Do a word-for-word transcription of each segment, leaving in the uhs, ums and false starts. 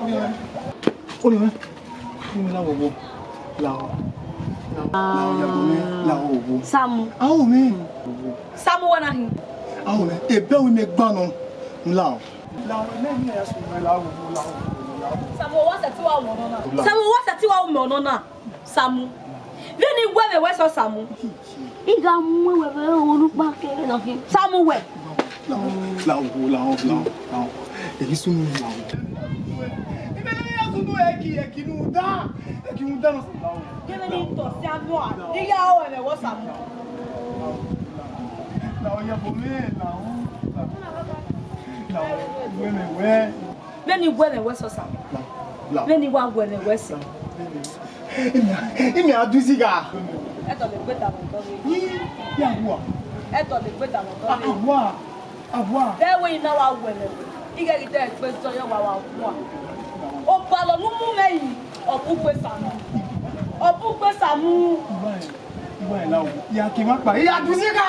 Oni mwẹ, oni mwẹ, oni mwẹ, lahọ vbo, lahọ, lahọ, lahọ, ya bo mwẹ, lahọ vbo. Samu. Lahọ mwẹ. Samu wa na hin. Lahọ mwẹ, ebe ru mẹ gba nọ, lahọ. Lahọ mwẹ, ne ya sunu, lahọ vbo, lahọ vbo, lahọ vbo. Samu, wa sẹtin wa wu mẹ ọnọna. Samu, wa sẹtin wa wu mẹ ọnọna. Samu. Vbene I wẹ mwẹ wẹ sẹ Samu. I gha mu ẹwẹ vbe oro ne ukpa kere nọ khin. Samu wẹ. Lahọ, lahọ, lahọ, lahọ. Ẹ ghi sunu lahọ. Ẹ ghi sunu, ẹ ghi, ẹ ghi nu da. Ẹ ghi nu da nọ. Vbene I tọ si anu a, ne I ya ru ẹmwẹ wẹ Samu. Lahọ, ya bo mwẹ, lahọ. Lahọ, wẹ mwẹ wẹ. Vbene I wẹ mwẹ wẹ sẹ Samu. Lahọ. Vbene I wa wẹ mwẹ wẹ sẹ. Imi a du izi gha. Ẹdọ le gbe da vbe ọdọ rre. Yi, ya wa. Ẹdọ le gbe da vbe ọdọ rre. A wa. A wa. Vbe ẹvbo na wa wẹ mwẹ wẹ. I ghẹ ghi te egbe zọ yọ wa wa wa. Obalọ ne u mu mwẹ yi, ọ bu gbe Samu. Ọ bu gbe Samu. Iwa ẹn, iwa ẹn la wo. Ya ke ma kpa. Ya du izi gha.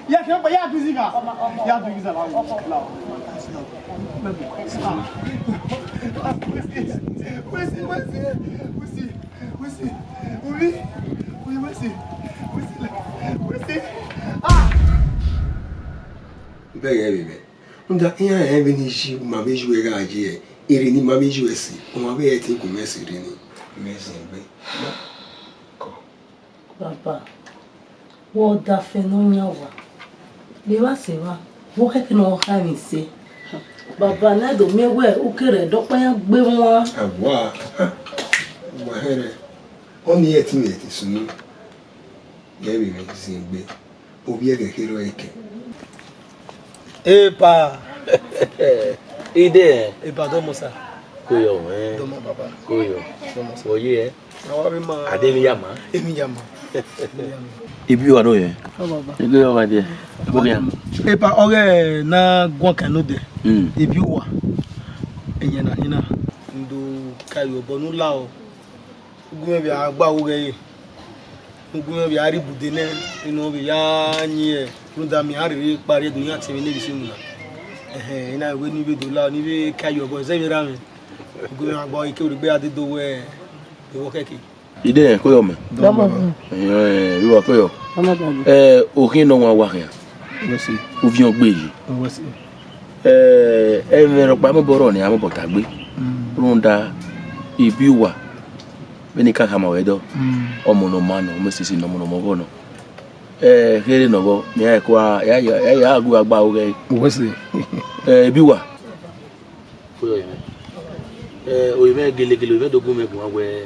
Ya ke ma kpa. Ya du izi gha. Ọmọ, ọmọ. Ya du izi gha la wo. Ọmọ. La wo. Wesi, wesi, wesi, wesi, wesi, wesi, wesi, ah! Bẹghe vbe mẹ. Rhunmwuda iran rẹn vbene I yi ma vbe yu ẹre gha ye, erha ne I ma vbe yu ẹre sẹ, ọmwa vbe ẹtin gun mwẹ sẹ erha ni, mẹ zẹ egbe. Baba, wẹ ọdafẹn ne ọ yan owa, vbe evba sẹ evba, vbe ọ khẹke ne ọ kha emwi sẹ. Baba, ne a do miẹn wẹ u kere ẹdẹ ọkpa iran gbe mwa. A wa, a wa hẹrhẹ, ọnii ẹtin mwẹ ẹtin sunu, ghẹ vbe mwẹ zẹ egbe, ovbi ẹghẹ kherhe ọre kẹ. Epa. Ide. Epa, dọmọ sa. Koyọ, eh. Dọmọ baba. Koyọ. Dọmọ sa. Oye, eh. Awa vbe ma. Ade mi ya ma. Ebi wa do ye. Ọ baba. Ego yo ma die. Ebo ya. Epa ọghe na guan kan node. Mm. Ebi uwa. Ẹyẹn na ni na. Ndo ka yo bọ nu la o. Ugu mwẹ vbe a gba ru ghẹ ye. Ugu mwẹ vbe a rhie ibude nẹ, eno vbe ya yin rhunmwuda mẹ a rherhe kpa rhie do iran tie mwẹ ne vbe isi unu na. Ẹhẹn, ena wẹ ne I vbe do la, ne I vbe ka ye obọ zẹ vbe ra mwẹ. Ugu mwẹ a gba ike vbe egbe a dede wẹ, ewọ kẹke. Ide rẹn koyọ mẹ. Dọmọ. Ẹ, vbe uwa koyọ. Dọmọ dọmọ. Ẹ, okhian ne ọ wan wa khian. Wẹ si. Uviọn gbe yi. Wẹ si. Ẹ, ẹmwẹ rhọkpa mobọ rrọọ ne a mobọ ta gbe. Mm. Rhunmwuda, ebi uwa, vbene I ka khama ruẹ dọ, mm, ọmọ ne ọ ma nọ, ọ ma sisi nọ, ọmọ ne ọ ma ọghọ nọ. Ẹ, kherhe nọ vbọ, ne I ya kua, ya, ya, ya, ya gu agba ru ghẹ. Wẹ si. Ẹ, ebi uwa. Koyọ orinmwẹ. Ẹ, orinmwẹ gelegele, orinmwẹ do gu mwẹ guan wẹ,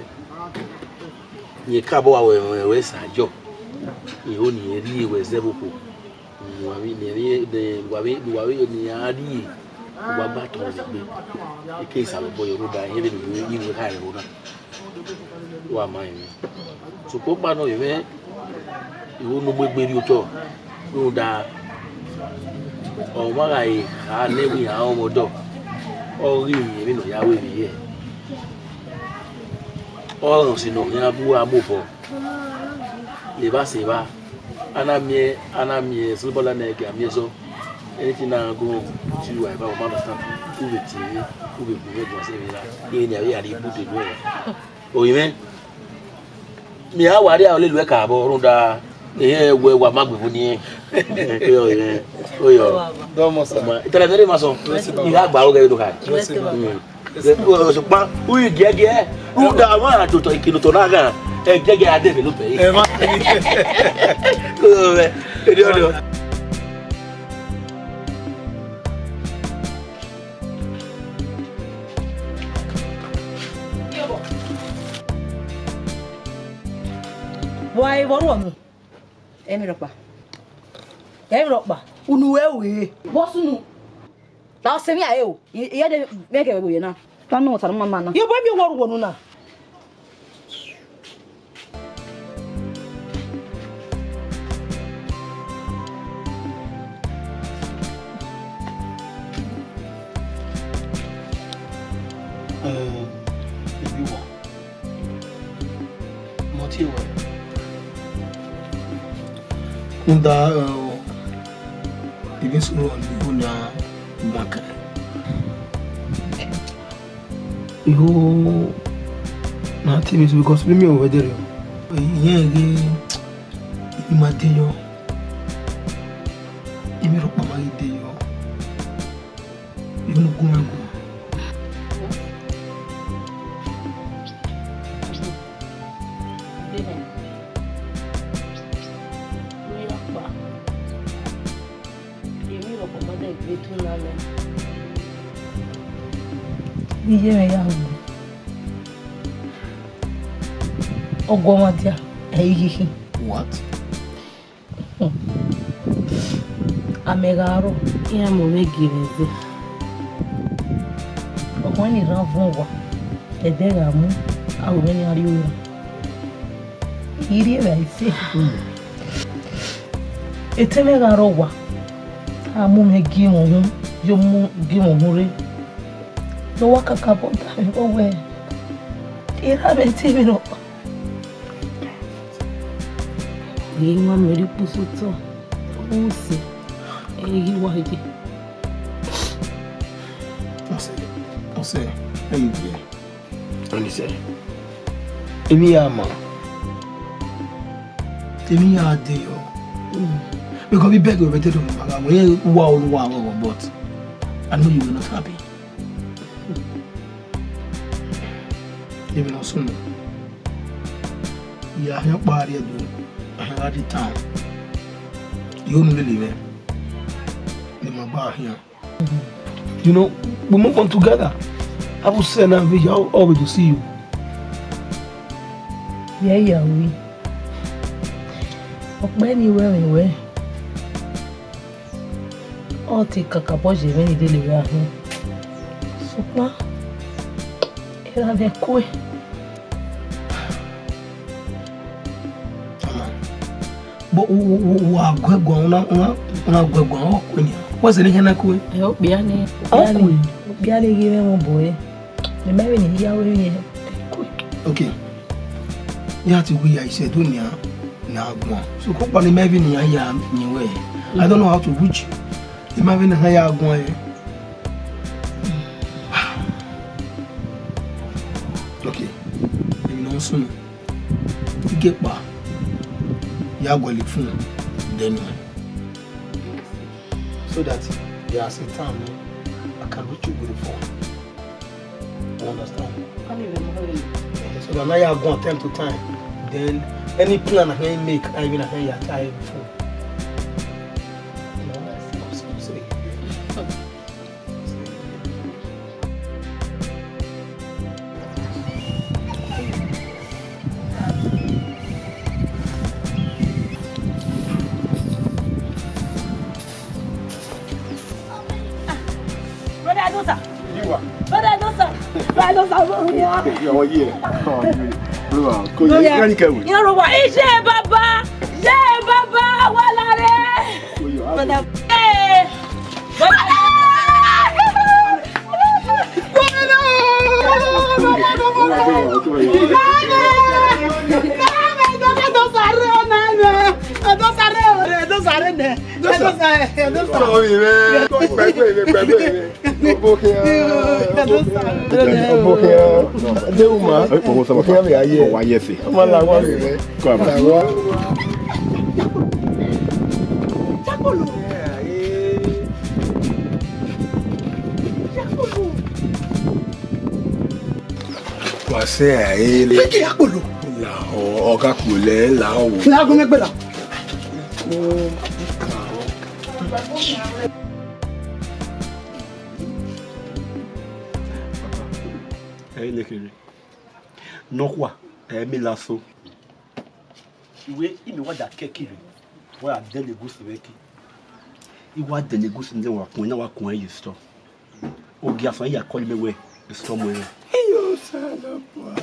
rẹn kabọ wa wẹ, wẹ, wẹ sa jọ. I ho ne irẹn rhie wẹ zẹ vbe okhuo. Wa vbe, ne, ne, ne, wa vbe, wa vbe, ne a rhie, wa gba tọn egbe. Eke sa vbe obọ yọ, rhunmwuda, irẹn vbene I wẹ kha ẹvbo na. Wa ma rẹn. Sokpan ọkpa nọ, orinmwẹ, I ho ne u mu egbe rhie otọ, rhunmwuda, ọmwa gha re kha ne ẹvbo iran rọnmwẹ ọdọ, ọ ghi rin emwi ne ọ ya ru emwi hẹ. Ọ rẹn ọse ne ọ khian bu uwa mu obọ. Evba sẹ evba, a na miẹn, a na miẹn Osanobua la ne ẹghẹ a miẹn zọ. Anything na gun, ti uwa eva, u ma understand. U vbe tie emwi, u vbe gu mwẹ guan sẹ emwi ra. Irẹn ni a vbe ya rhie ibude nuẹn ra. Orinmwẹ, mẹ a wa rhie aro lele uẹ ka vbọ rhunmwuda, ehẹn, wẹ wa ma gbe vbọ niẹn. Oyọ, orinmwẹ, oyọ. Dọmọ sa. Itẹlẹ nẹrẹ ma sọ. I gha gba aro ghẹ vbe do kha. Mm. Sokpan, u i giẹgiẹ, rhunmwuda ọmwa na do otọ, ikilo otọ na ghan, ẹ giẹgiẹ a develop ẹre. Ẹ ma. Oyọ, ẹ, ẹ, ẹ, ẹ. Wa e vbe ọ ruọ nọ? Ẹmwẹ rhọkpa. Ẹmwẹ rhọkpa. Unu ẹ ru ẹre. Vbọ sunu? La ọ sẹ emwi a re o. I, I ya de mwẹ kẹ vbe vbe na. Ta nọ, ta nọ, mama na. Ye obọ emwi owa ọ ruọ unu na. Eh, ebi uwa. Mọ tie wẹ. Rhunmwuda, eh, ivbi sunu ni unu a gba kẹ. Iho na te mwẹ so because vbene I miẹn wẹ vbe ẹdẹrriọ, I rẹn ghe, I ma de yọ, emwi rhọkpa ma ghi de yọ, I unu gu mwẹ gu. Emwi rhọkpa ma de gbe tu na mẹ. Iye mwẹ ya wu. Ọguọmwadia, ẹ i ghi khin. What? Amẹ gha rrọọ, iran mu mwẹ gie mwẹ zẹ. Ọkhọe ni rhan vuọn owa, ẹdẹ gha mu, aro mwẹ ni a rrie ora. I rrie vbe a i sẹ. Etẹn mwẹ gha rrọọ owa, a mu mwẹ gie mwẹ uhunmwu, yo mu gie mwẹ uhunmwu rre. Ne ọ wa kakabọ da mwẹ vbọ wẹẹ, erha mwẹ te emwi rhọkpa. Ghi wan mẹ rre ikpusotọ, ọ sẹ, ẹ i ghi wa ye. Ọsẹ, ọsẹ, ẹ i viẹ. Ọni sẹ, emwi ya ma, emwi ya de yọ. Because vbe bẹghe wẹ vbe te do ma gha wẹ wa olu wa wọ, but I know you will not happy. Emwi ne ọ sunu, I ya khian ọkpa rrie Ẹdo, a khian gha rrie town. I ho ne u lele mwẹ, ne ima gba khian. You know, we move on together. I will say now, we are always to see you. Yeah, yeah, we. Ọkpẹ ni wẹ mwẹ wẹ. Ọ te kakabọ ye mwẹ ni lele vbe ahọn. Sokpan, erha mwẹ kue. But wa guẹ guan, u na, u na, u na guẹ guan, ọ kue nian. Wẹ sẹ ne ihe na kue? Ẹ, okpia ni, okpia ni, okpia ni ghi mwẹ mu obọ ẹre. Mẹ ma vbe ne I ya ru emwi ẹre. Okay. Ya te gu ya isẹ do nian, ne a guan. So, ko kpa ne mẹ vbe ne iran ya yin wẹ. I don't know how to reach you. I ma vbe ne a ya guan ẹre. Okay. Emwi ne ọ sunu. Igie kpa, ya guẹlẹ phone dẹ nuẹn, so that there are some time, eh, I can reach you with the phone. You understand? Eh, so that now you go on time to time. Then any plan I can make, I even I can tell you before. You know, so, so, so. Brother Adosa. Brother Adosa. Brother Adosa, bro, yeah. Yeah, oh, yeah. Oh, yeah. Bro, kò yẹ kí ẹnikẹ́ni. Ìyá rẹ̀ wá, iṣẹ́ bàbá, iṣẹ́ bàbá wà lára. Brother. Hey. Wa sẹ a, e le. Keke akpolo. La ọ, ọ ka kpolo, la ọ. La gun mẹ gbe la. Ẹ i le kere. Nọkhua, ẹ i miẹn la so. Iwe, imẹ wa da kẹ kiri, wa da dẹle egusi vbe ẹki. I wa dẹle egusi ne wa kun, ne wa kun ye store. Ogiasọn ya call mẹ wẹ, store mu ẹre. Iyo, Osanobua.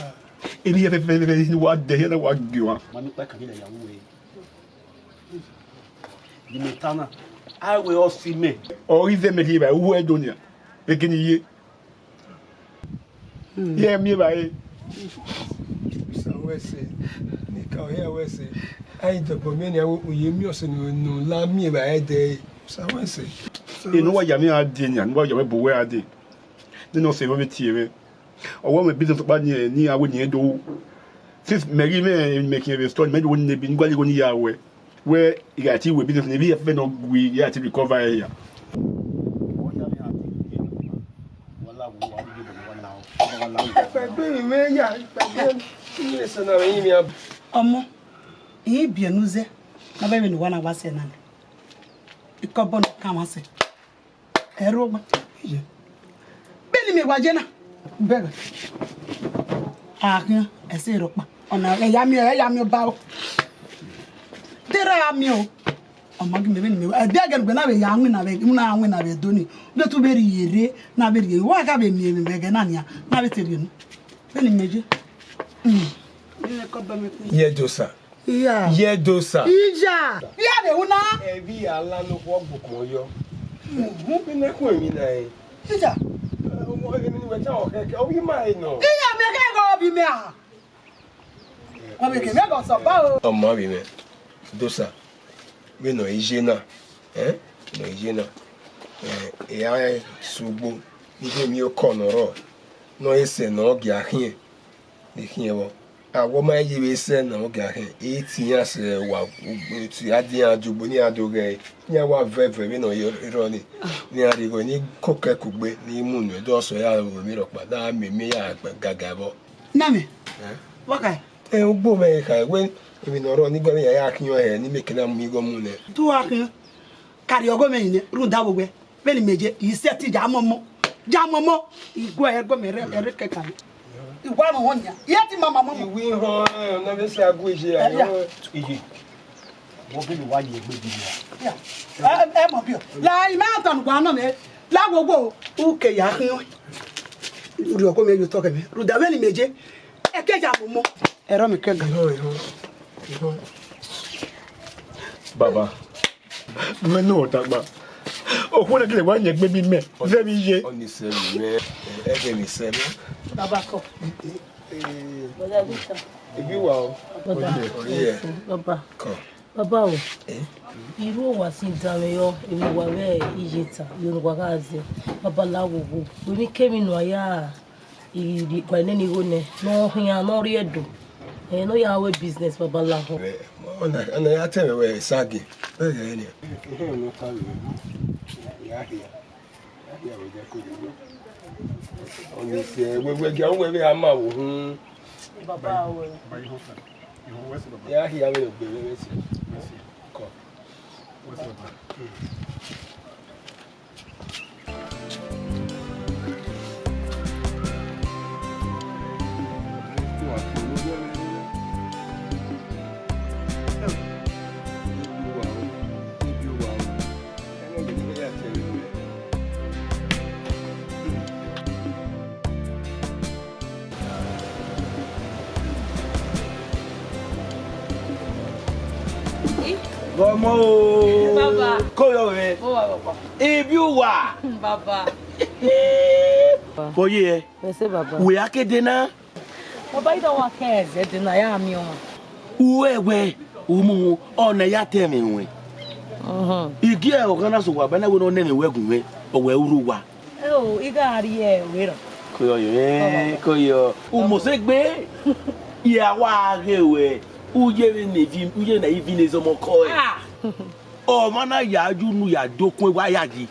Emwi hia fẹfẹfẹ ne wa dẹ hia na wa gie ọmwa. Ma mi kpa ka ni la ya wu wẹ. Ni mẹ ta na, a wẹ ọ si mẹ. Ọ ghi zẹ mẹ rhie evbare, uwu ẹdẹ nia, vbe gele ye. Ye miẹn evbare. Osa wẹ sẹ, ne ka ọ hia wẹ sẹ. A i dọgbọ miẹn nian wẹ u ye miẹn ọse ne u la miẹn evbare dẹ. Osa wẹ sẹ. Eno wa ya mwẹ a dee nian, ne wa ya mwẹ bu wẹ a dee. Nene ọse vbe tie mwẹ. Ọ wẹ mẹ business ọkpa ni, ni a wẹ ne irẹn do ru. Since mẹ ghi mwẹ, mẹ khian vbe store, mẹ do wẹ ne ebi, ne I gualọ igho ne I ya ruẹ. Wẹ I gha te wẹ business ne evbi ẹfẹ nọ gui, I gha te recover ẹre ya. Ẹkpẹgbe mwẹ ya, ẹkpẹgbe. Iyẹn sẹ na mwẹ yin mia. Ọmọ, I biẹ ne u zẹ, na vbe vbene uwa na wa sẹ na nẹ. Ikọbọ ne ọ kan mwa sẹ. Ẹrọ ọgba. Beni mẹ wa je na. Bẹghe. A khian, ẹse rhọkpa. Ọna, ẹ ya miẹn, ẹ ya miẹn ọba o. Dera a miẹn o. Ọ ma gi mẹ vbene mẹ wa. Ẹdẹ ẹgẹdugbe na vbe ya winna vbe, na winna vbe do ni. De tu vbe rhie rre, na vbe rhie. Wa gha vbe miẹn emwi vbe ẹghẹ na nian, na vbe te rhie unu. Beni mẹ je. Mm. Ye Dosa. Iya. Ye Dosa. Iya. Iya vbe wu na. Ẹvbi ala ne okhuo ọgbokun yọ. Mhm. Vbe ne ẹkun emwi na rẹn? Iya. Emwi ne uwẹ ta ọkhẹkhẹ, ọ vbe ima re nọ. Iya, mẹ khẹ ghe ovbi mẹ a. Ọ vbe ke mẹ ghe ọsọba o. Ọ ma vbe mwẹ. Dosa. Vbene ọ i ye na, eh, vbene ọ i ye na, eh, I ra sẹ ugbo, ne I ghe emwi okọ ne ọ rrọọ, ne ọ i sẹ ne ọ gia khian, ne I khian vbọ. A wẹ ọ ma ye vbe sẹ ne ọ gia khian, I te iran sẹ wa, a die iran jugbo ne iran do ghẹ, iran wa vẹ vẹ vbene ọ i rrọọ ni, ne iran rhie igho, ne I koko ẹe kugbe, ne I mu nuẹn, dọsẹ ya ru emwi rhọkpa, da miẹn emwi ya gaga vbọ. Nami, eh? Wa kha? Eh, ugbo mwẹ kha, wẹ emwi ne ọ rrọọ ne I gualọ ya ya khian hẹ, ne I mieke na mu igho mu nẹ. Te u gha khian, ka rhie ọghe mwẹ yin nẹ, rhunmwuda vbe wẹ, vbene imẹ ye, I sẹtin ya mọmọ, ya mọmọ, I gu ẹre, gu ẹre, ẹre kẹkan. I wa rọnmwọ nian, I ya ti ma ma mọmọ. Iwi họn, eh, na vbe sẹ agu iye, eh, ya. Iye. Wọ gele wa ye egbe bi ya. Ya. Eh, eh, mọ biọ. La, I ma tan wa nọ mẹ. La wo wo, u ke ya khian. Rhie ọghe mwẹ ye otọ kẹ mwẹ. Rhunmwuda vbene imẹ ye. Ẹkẹ ya mọmọ. Ẹrọ mi kẹ ga. Ihọn, ihọn, ihọn. Baba, mẹ ne ọ dagba. Okhuo na gele wa yin egbe bi mẹ, zẹ vbe iye. Ọ ni sẹ vbe mẹ, ẹ ghe ni sẹ mẹ. Baba kọ. Eh, Baba Victor. Ebi wa o. Baba. Oye. Baba. Kọ. Baba o, eh? I ru owa sin danmwẹ yọ, emwi uwa vbe iye ta, vbene uwa gha zẹ, baba la wo wo. Emwi kemwi ne uwa ya, I rhie guan nene igho nẹ, ne ọ khian, ne ọ rrie Ẹdo. Eh, ne ọ ya ru business, baba la họn. Ọna, ọna ya tẹ mwẹ wẹ Sagi. Ẹ ghẹ nian. Ehẹn, ne ọ ta vbe, ya hia. Ya hia vbe ẹdẹ ko ye. Ọni sẹ, wẹ, wẹ gia, wẹ vbe a ma vbe uhunmwu. Baba o. Ya hia vbe ne ogbe vbe sẹ. Kọ. Vbọ ọmọ o. Baba. Ko yọ mwẹ. Mo wa, baba. Ebi uwa. Baba. Oye ẹ. Ẹse, baba. Wẹ a ke dee na. Baba, I da wa ke ẹzẹ dee na, ya miẹn ọmwa. Uwẹ wẹ, umu, ọ na ya tẹ mwẹ ruẹn. Mhm. I gie ọghan na sẹ owa ba na wẹ ne ọ nẹ mwẹ wẹ gun mwẹ, ọ wẹ u rre owa. Eo, I gha rrie ẹre rọ. Koyọ yọ, eh, koyọ. U mose gbe. Ya wa ghe wẹ, u ye vbe ne vi, u ye na ivi ne zọmọ kọ ẹ. Ah. Ọmwa na ya ju unu ya do kun wa ya yi.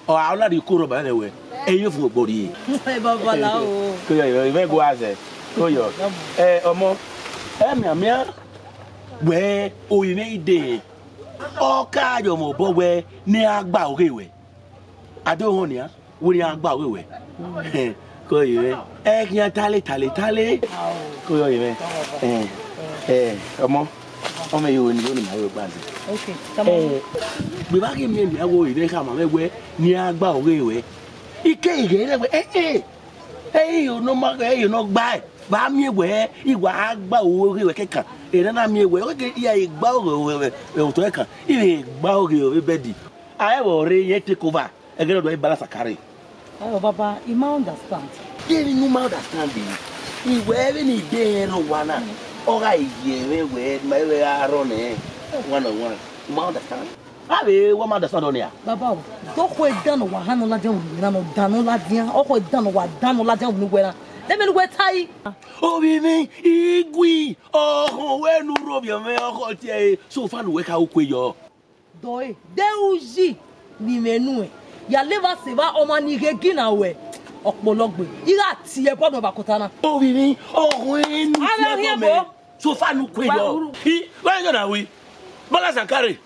Ọ a na rhie iko rhọba nẹ wẹ, ẹ i ye fun ogbọ rrie. Ẹ baba la o. Koyọ yọ, imẹ gu azẹ. Koyọ. Ẹ, ọmọ, ẹ mianmian wẹ, orinmwẹ i de. Ọ ka yọ mwẹ obọ wẹ, ne a gba oghe wẹ. A do họn nian, wẹ ne a gba oghe wẹ. Koyọ yọ, ẹ khian tale, tale, tale. Koyọ yọ, ẹ, ẹ, ọmọ. Ọmọ, yo ni, yo ni ma yo gba nẹ. Okay, come on. Eh, vbe vba ghi miẹn nian wẹ orinmwẹ khama mwẹ wẹ, ne a gba oghe wẹ. Ike ighe rẹ wẹ, eh, eh. Ẹ i yo ne ọ ma, ẹ i yo ne ọ gba ẹ. Vba miẹn wẹ, I wa gba oghe wẹ kẹkan. Ena na miẹn wẹ, ọ ghe ya gba oghe wẹ, wẹ, wẹ otọ ẹkan. I vbe gba oghe wẹ bẹdi. A ẹ vbe ọre yẹn take over. Ẹghẹ ne ọ do balance akare. Ẹ, baba, I ma understand. Kevbe ne u ma understand, I wẹ vbene I de rẹn rre owa na, ọ gha ye mwẹ wẹ ma vbe gha rrọọ nẹ, one on one. U ma understand? A vbe wa ma understand ọnia. Baba o, te ọ khọ dan ne ọ wa han ne ọ ladian vbe uwẹ na, ne ọ dan ne ọ ladian, ọ khọ dan ne ọ wa dan ne ọ ladian vbe uwẹ na. Ẹmwẹ ne uwẹ ta yi. Ovbi mwẹ, I gui, ọhọn wẹ ne u rre ovbi mwẹ, ọkhọ tie ẹre, so far ne uwẹ ka ru kue yọ. Dọe, de uyi ne imẹ nuẹn, ya leva sevba ọmwa ni ghe gina ruẹ, ọkpọlọ gbe, I gha tie ẹbọ nọ vbe akota na. Ovbi mwẹ, ọhọn ẹre ne u tie ẹbọ mẹ, so far ne u kue yọ. I, wẹ yọ na wi, Bala Sankare.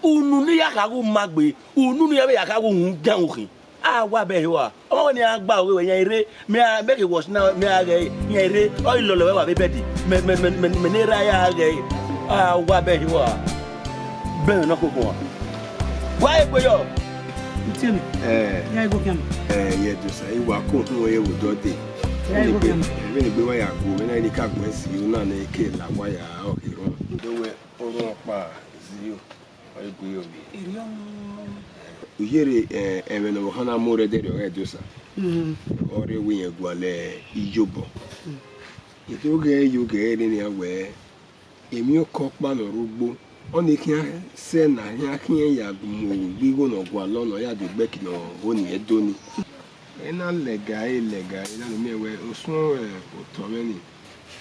Unu ne I ya kha ghe u ma gbe, unu ne I ya vbe ya kha ghe uhunmwu dan ukhin. A wa bẹghe ua. Ọmọ wẹ ne iran gba ọghe wẹ, iran i rre, mẹ a, mẹ ke wọsi na, mẹ a ghẹ, iran i rre, ọ i lọlọ vbe wa vbe bẹdi. Mẹ, mẹ, mẹ, mẹ, mẹ ne erha ya ghẹ. A wa bẹghe ua. Bẹghe nọ koko ua. Wa egbe yọ. Itiene. Eh. Ya ego kian. Eh, ye dosa, I wa ko hun ye wo dọde. Ya ego kian. Vbene egbe wa ya gu, vbene I ni ka gu ẹsi, una ne ke la wa ya, ọ ke rọ. Do wẹ orhunmwu ọkpa zio. Ọ i gu iyo vbiẹ. Erriọ nọ. Uyere, eh, ẹmwẹ ne ọvbokhan na mu rre ẹdẹrriọ ọghe Ẹdosa. Mm. Ọ rre wẹ irẹn gualọ iyobọ. Mm. I do ghee yo ghee rre nian wẹẹ, emwiokọ ọkpa ne ọ rre ugbo, ọnii khian sẹ ne a khian khian ya mu gbe igho ne ọ gualọ ne ọ ya do gbe ẹki ne ọ ho ne irẹn do nii. Ena lẹga ẹre, lẹga ẹre, na ne u miẹn wẹẹ, osuọn, eh, otọ mwẹ nii.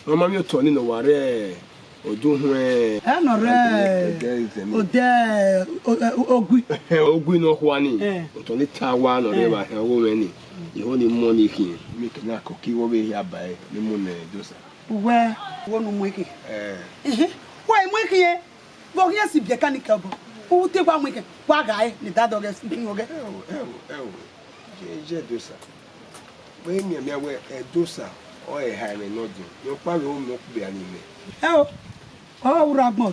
Ọ ma miẹn otọ nii ne ọ wa rre odukhunmwu, eh, ẹ nọ rre ẹdẹ, ẹdẹ, odẹ, o-, o-, ogui. Ogui ne ọ khua nii. Eh. Otọ ni ta owa ne ọ rre, eh, vbe ahian ọghe mwẹ nii. Igho ni mu ọnii khian. Mẹ ke na koko igho vbe hia ba ẹre, ne I mu ne Ẹdosa. Uwẹ, igho ne u mu ẹki. Eh. Ihin. Wẹ i mu ẹki ẹn. Vbe ọ khian si biẹ eka ni ke obọ, u te wa mu ẹki, wa gha ẹe ne dadọ ghẹ, ihin ghẹ. Ẹo, ẹo, ẹo, ye, ye Ẹdosa. Wẹ miẹn miẹn wẹ Ẹdosa, ọ ẹre ha ẹmwẹ nọ diọn, rhọkpa vbe ru mẹ okpia ni mẹ. Ẹo, ọ wu ra gbọn,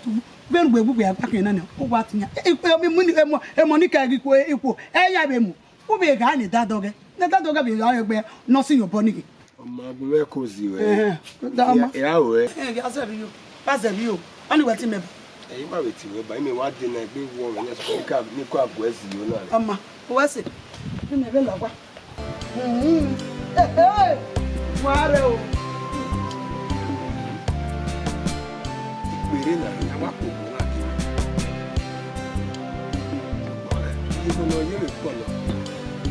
vbene ugbegbe ya gba khian na nia, u wa tian. Ikpe, mi mu ni, emọ, emọ ni ka ghi ikhuo, ikhuo, ẹ ya vbe mu. U vbe gha ne dadọ ghẹ, ne dadọ ghẹ vbe gha ẹgbẹ ne ọ si ye obọ ni ghe. Ọ ma gu mwẹ ko zi ruẹ. Ẹhẹn, da ọma. Ya, ya ruẹ. Ẹ, ya zẹvbe yo, ya zẹvbe yo. Ọni wẹ ti mẹ ba. Ẹ, I ma vbe ti ruẹ ba, imẹ wa de na egbe wọ mwẹ, ne ka, ne ka gu ẹ zi yo na. Ọma, wẹ sẹ. Imẹ vbe la owa. Hmm. Ehe, wa rẹ o. Ikpere na, ya wa koko na ke. Igho ne ọ ye vbe kpọlọ,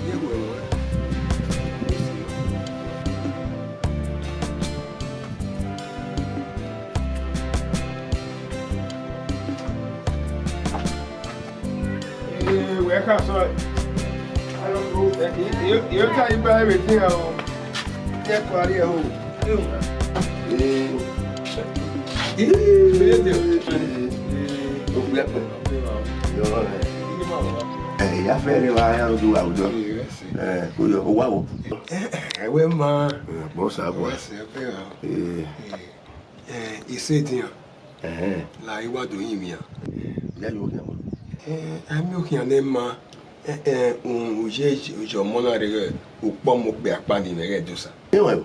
ye wẹ ruẹ. Ee, wẹ ka sọ. Alo, alo, ẹ, ẹ, ẹ, ẹ, ta iba ẹ vbe te o. Ẹ kọ ariẹ o. Ee. Ee. Ee. Okpia pẹ. Yọ, ẹ. Ẹ, ya fẹ ne wa ya do wa do. Ẹ, ko yọ, o wa wo. Ẹ, ẹ, wẹ ma. Ẹ, bọ sa bọ. Ẹ, ẹ, ẹ, ise dian. Ẹhẹn. La I wa do yin mwian. Ya yo khian ma. Ẹ, a miẹn okhian ne ma, ẹ, ẹ, u, u ye, u ye ọmọ na rre ukpọmọ okpia ọkpa ni mwẹ ghẹ Ẹdosa. Ẹ, ọ,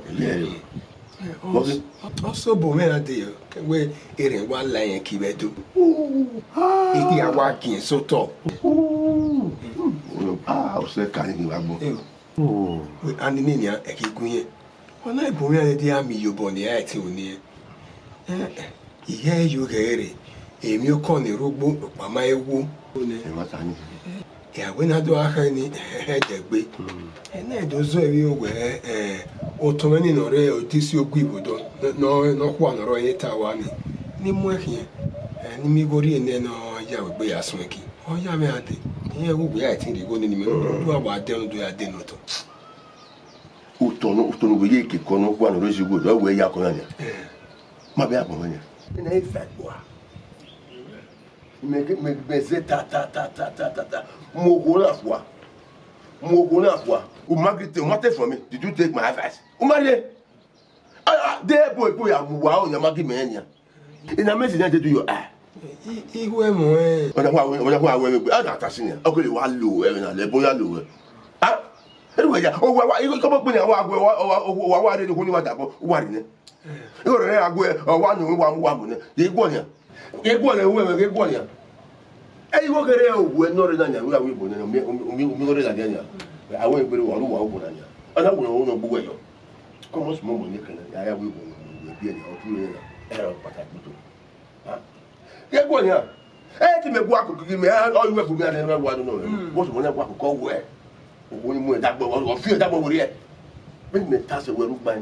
ọ, ọ, ọ so bo mwẹ na de yọ, ke wẹ erhẹn wa la irẹn ke vbe do. Ii, a wa giẹn sotọ. Ah, ọsẹ ka ni wa gbọ. Ẹ, wẹ, a ni ni nian, ẹ ke gun yẹn. Ọ na bu mwẹ rẹn dia miẹn iyobọ ne a i te ru nẹ. Ẹ, ẹ, I ghẹ yo ghẹ rre, emwiokọ ni rre ugbo, rhọkpa ma he wo. Ẹ ma ta ni. Ẹ, a wẹ na do gha khẹ ni, ẹdẹ gbe. Ẹ na do zọ emwi wẹ, ẹ, otọ mwẹ ni ne ọ rre odesi ogu ivbi odọ, ne ọ, ne ọ khua ne ọ rre ọre ta owa ni, ne I mu ẹn khian. Ẹ, ne I miẹn igho rhie nẹ ne ọ ya wẹ egbe ya suẹn ki. Ọ ya mwẹ a dee, irẹn ghẹ uwẹ a i te rhie igho nene imẹ, ne u do wa dẹ, ne u do ya dee ne otọ. Otọ nọ, otọ nọ, wẹ ye kekọ nọ, wa nọ rre zi ugbo, wẹ ya kọ na nia. Ma vbe agbọn mwẹ nia. Ena e fa ẹkpo a. Mẹ, mẹ, mẹ zẹ ta, ta, ta. Mu okhuo na fua. Mu okhuo na fua. U ma ghi te, u ma te from me. Did you take my advice? U ma rhie. Ah, ah, de ebo ebo ya mu wa, ọ ya ma ghi mẹ nia. Ena mẹ si na te do your eye. I, I, I hu ẹmwẹ ọnrẹn. Ọ na wa, ọ na wa wẹ vbe, ọ na ta sin nia. Ọ kele wa lo ẹmwẹ na, lẹ ebo ya lo wẹ. Ah? Anyway, ya, ọ wa, wa, I, kọmọ kpe nia, wa, wa, wa, wa, wa, wa rre ni hu ni wa dabọ, wa rre nẹ. Igho rẹ a gu ẹ, ọ wa nu wa mu wa mu nẹ. Ye guọ nia. Ye guọ nẹ, uwẹ mwẹ, ye guọ nia. Ẹ, igho kherhe owẹ nọ rre na nia, wẹ a wi bo nẹ, mi, mi, mi, mi igho rre na nia. A wẹ gbere wa, ru wa bo na nia. Ọ na wẹ ọ nọ gbe uwẹ yọ. Kọmọ small money kẹnẹ, ya, ya wi bo nẹ, wẹ biẹ nia, ọ tu rre na. Ẹ, ọ kpata gbe to. Ha? Ye guọ nia. Ẹ, te mẹ gua koko ghi mẹ, ọ, ọ, uwẹ bu mi ania, wa do nọ. Mm. What's money gua koko wẹ? Owẹ ni mu ẹ dagbo, ọ, ọ fi ẹ dagbo wẹ rriẹ. Mẹ, mẹ ta sẹ wẹ ru gbain.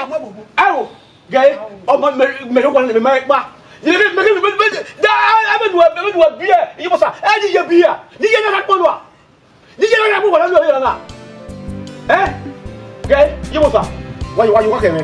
ya mu ẹvbo. Aro, gẹ, ọmọ mẹ, mẹ rẹ wa ne mẹ ma kpa. Ye mẹ, mẹ, mẹ, mẹ, da, a, a, mẹ nuẹ, mẹ nuẹ biẹ, iye Musa, ẹ ni ye biẹ. Ni ye na ka kpọlọ a. Ni ye na ka kpọlọ a, ni ye na. Eh? Gẹ, iye Musa. Wa yo, wa yo, wa kẹ mẹ.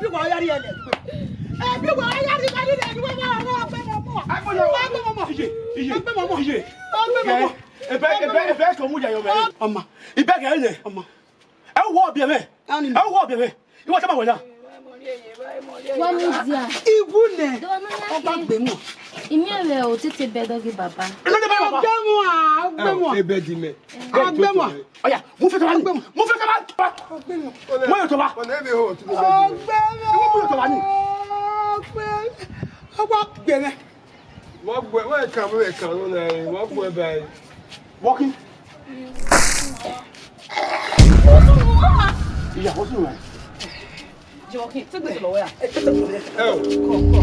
Ebi wa ya rhie lẹ. Ebi wa ya rhie lẹ, rhie lẹ, rhie lẹ, wa gbe mọ mọ. Agbo ya. Wa gbe mọ mọ. Iye, iye. Wa gbe mọ mọ. Iye. Wa gbe mọ mọ. Ebe, ebe, ebe ke mu ya yo mẹ. Ọma. Ibe ke ne. Ọma. Ẹ wo ọbiẹ mwẹ. Ani. Ẹ wo ọbiẹ mwẹ. Iwọ tama wẹ na. Wa mu dia. Iwu nẹ. Dọnọ ya. Ọgba gbe mu. Imi ẹvbo otete bẹdẹ ọghe baba. Ebe de baba. Ọgbe mu a, ọgbe mu a. Ebe di mẹ. Ọgbe mu a. Ọya, mu fẹ kama ni. Mu fẹ kama. Ọgbe mu. Mo yo to ba. Ọna ebe ho to. Ọgbe mu. Iwọ mu yo to ba ni. Ọgbe. Ọgba gbe mwẹ. Wọ́n gbọ́, wọ́n kà, wọ́n kà ló na ẹ̀, wọ́n gbọ́ ẹ báyìí. Walking. Ìyàwó sùn rẹ̀. Jọ̀wọ́ kí n tẹ́gbẹ̀ẹ́ lọ́wọ́ yà. Ẹ o. Kọ̀, kọ̀.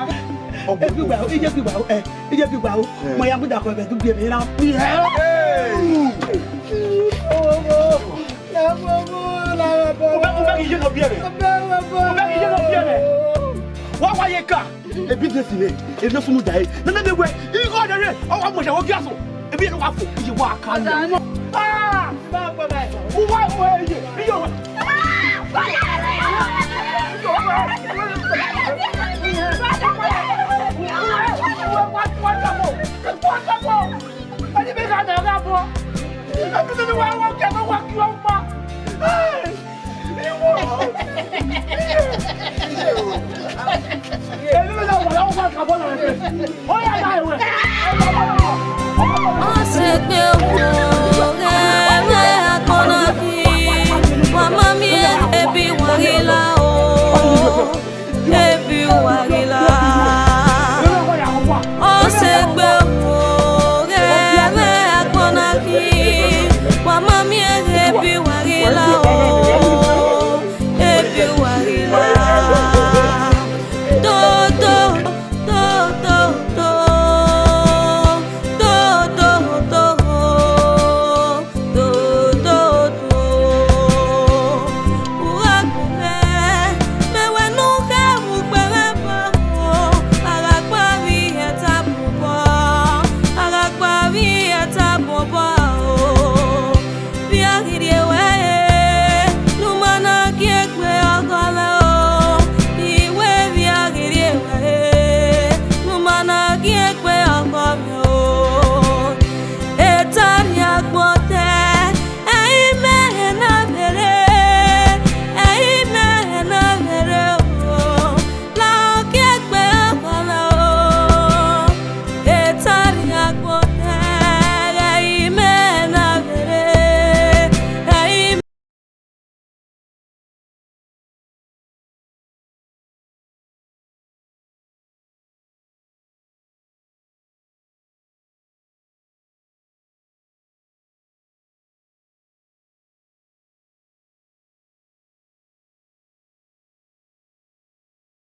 Iye fi gba o, iye fi gba o, eh, iye fi gba o. Ma ya muda khọ vbe ẹdẹ ubiẹmwẹ na. Hey! U bẹghe iye ne ọ biẹmwẹ. U bẹghe iye ne ọ biẹmwẹ. Wa wa ye ka. E business nẹ, e ne sunu da ẹre. Nene ne wẹ, igho nẹ rre, ọ wa mu ẹre, ọ gia so. Ebi ẹre wa fo, iye wa ka nẹ. Ah! U wa, u wa, iye, iye wa. Ọ sẹ gbe wo